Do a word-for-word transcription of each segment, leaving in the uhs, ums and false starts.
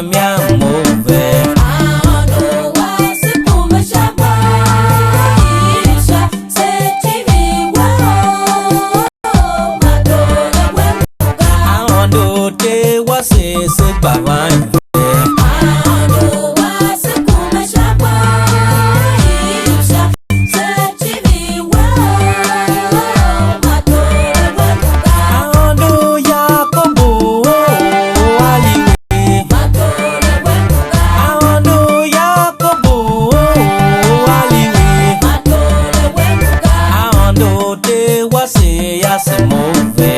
Mia mɔ vɛ. Ahɔn ɖo te wá se se gbaván vɛ. Ahɔn ɖo Yakobo ali we. Ahɔn ɖo Yakobo ali we. Ahɔn ɖo te wá se ya se mɔ vɛ.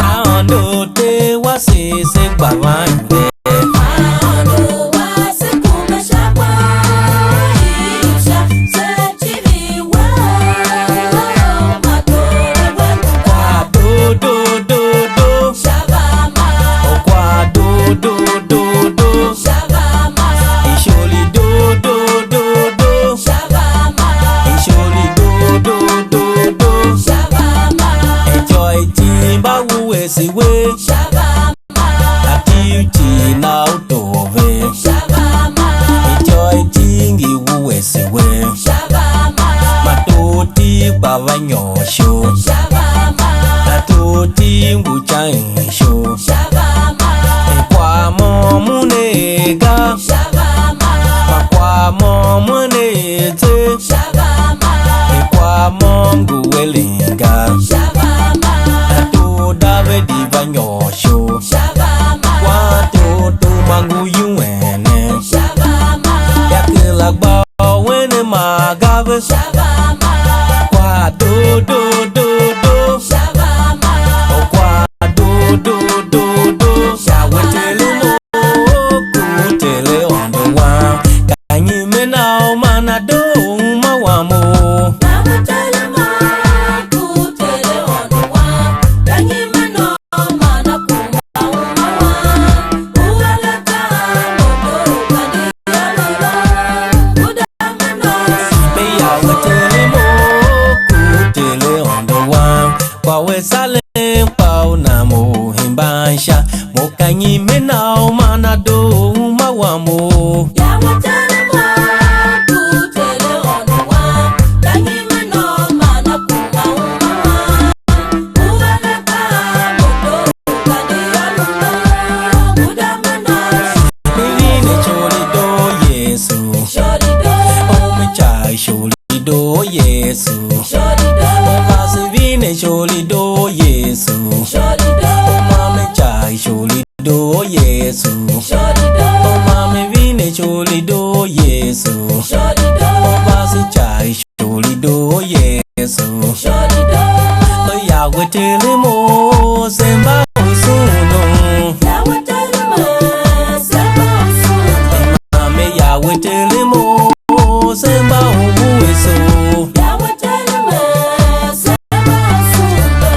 Ahɔn ɖo te wá se se gbaván vɛ. Kwa do do do do. Kwa do do do do. Ìṣòlì do do do do. Ìṣòlì do do do do. Ẹjọ́ etí bá wú èsì wé. Àti jì ná ó tó ve. Ìjọ etí ngi wú èsì wé. Màtó tí gbàvá nyọ̀ ṣó. Màtó tí ngu chá ìṣó. Ìkwà mọ́ múnè gá. Màkwà mọ́ múnè zé. Ìkwà mọ́ ngu wé lìngá. Màtó Dávid vá nyọ̀ ṣó. Wá tó tó mangu yú ɛnɛ. Yakilagba wɛnɛ ma gave. Kwa do do do do. Kwa do do do do. Wetele mo kutele ondo wa. Kanyi mena o mana do ma wa mo. Meya wetele mo kutele ondo wa. Kwa we sale pa o na mo himbansha. Mo kanyi mena o mana do ma wa mo. Mivine choli do Yesu. Omicha choli do Yesu. Omasi vine choli do Yesu. Omamicha choli do Yesu. Omami vine choli do Yesu. Omasi cha choli do Yesu. Oya wetele mo semba osunu. Mame ya wetele mo semba owu eso.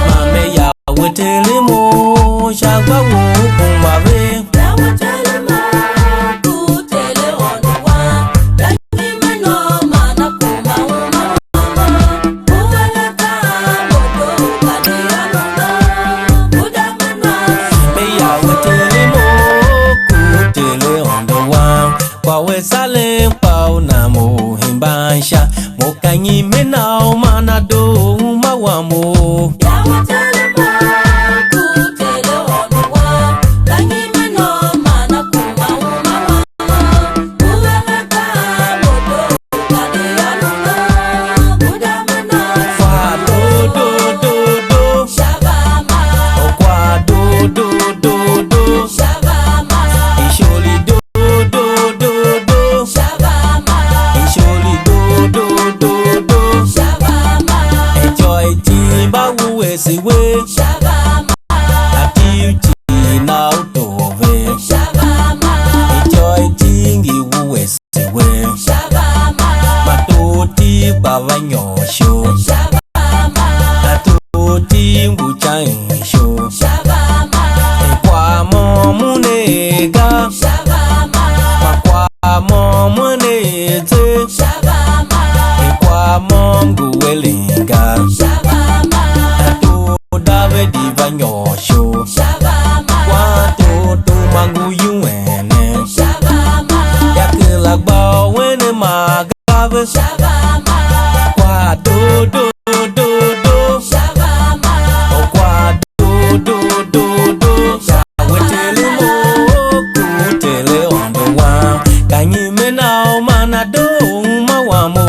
Mame ya wetele mo shagba wo kumbawe. Meya wetele mo kutele ondo wa. Kwa we sale pa o na mo himbansha. Mo kanyi mena o mana do ma wa mo. Fa do do do do. Okwa do do do do. Isholi do do do do. Isholi do do do do. Ẹjọ́ etí bá wú èsì wé. Àti jì náà ó tó ve. Ìjọ etí ngi wú èsì wé. Màtó tí gbàvá nyọ̀ ṣó. Màtó tí ngu chá ìṣó. Ìkwà mọ́ múnè gá. Màkwà mọ́ múnè zé. Ìkwà dó dó dó. Okwa dó dó dó dó. Yawetele mo ku tele ondo wa. Kanyi mena o mana do ma wa mo.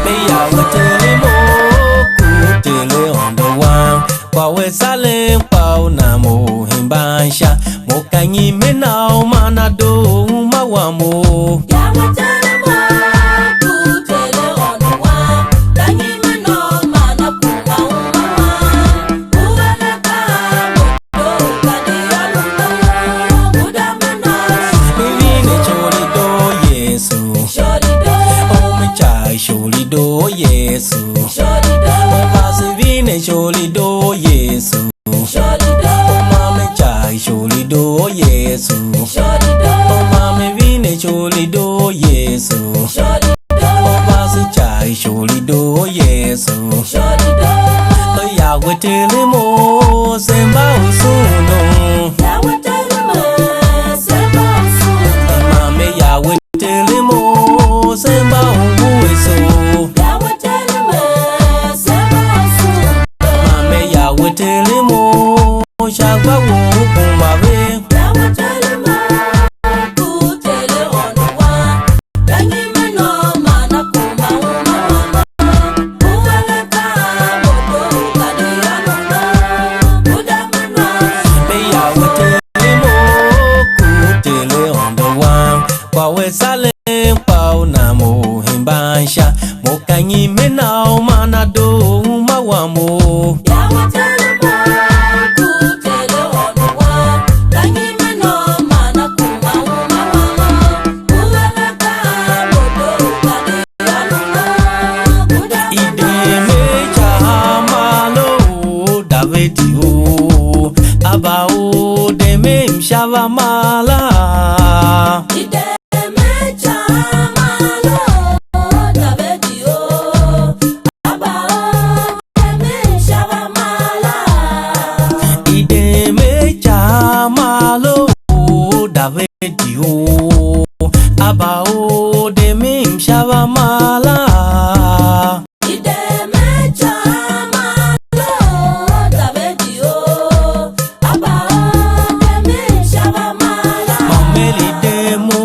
Mɛ Yawetele mo ku tele ondo wa. Kwa wɛ salɛ kpa o na mo himbansa. Mo kanyi mena o mana do ma wa mo. Vine chori do Yesu. Omecha chori do Yesu. Omasi vine chori do Yesu. Omamecha chori do Yesu. Omame vine chori do Yesu. Obasi chai choli do Yesu. Oya wetele mo semba usunu. Mame ya wetele mo semba ubu eso. Mame ya wetele mo shagba wo kumba ve. Kwa wɛ salɛ kpa o na mo himbansa. Mo kanyi mena o mana do ma wa mo. Ideme chamalo Davidi o, aba o deme mshavamala. Ideme chamalo Davidi o, aba o deme mshavamala. Ideme chamalo Davidi o, aba o deme mshavamala. Ideme chamalo Davidi o, aba o deme mshavamala. Mameli demo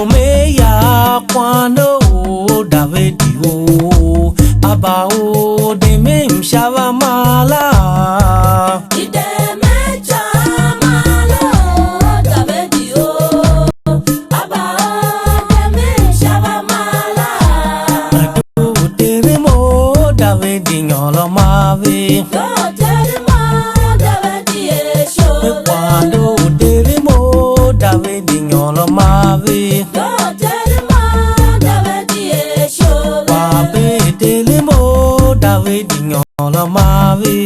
me ya kwano Davidi o, aba o deme mshavamala. Ideme chamalo Davidi o, aba o deme mshavamala. Ado deme mo Davidi nyɔlɔ ma ve. Do deme mo Davidi e sho. Kwa do deme mo Davidi nyɔlɔ ma ve. Do deme mo Davidi e sho. Kwa be deme mo Davidi nyɔlɔ ma ve.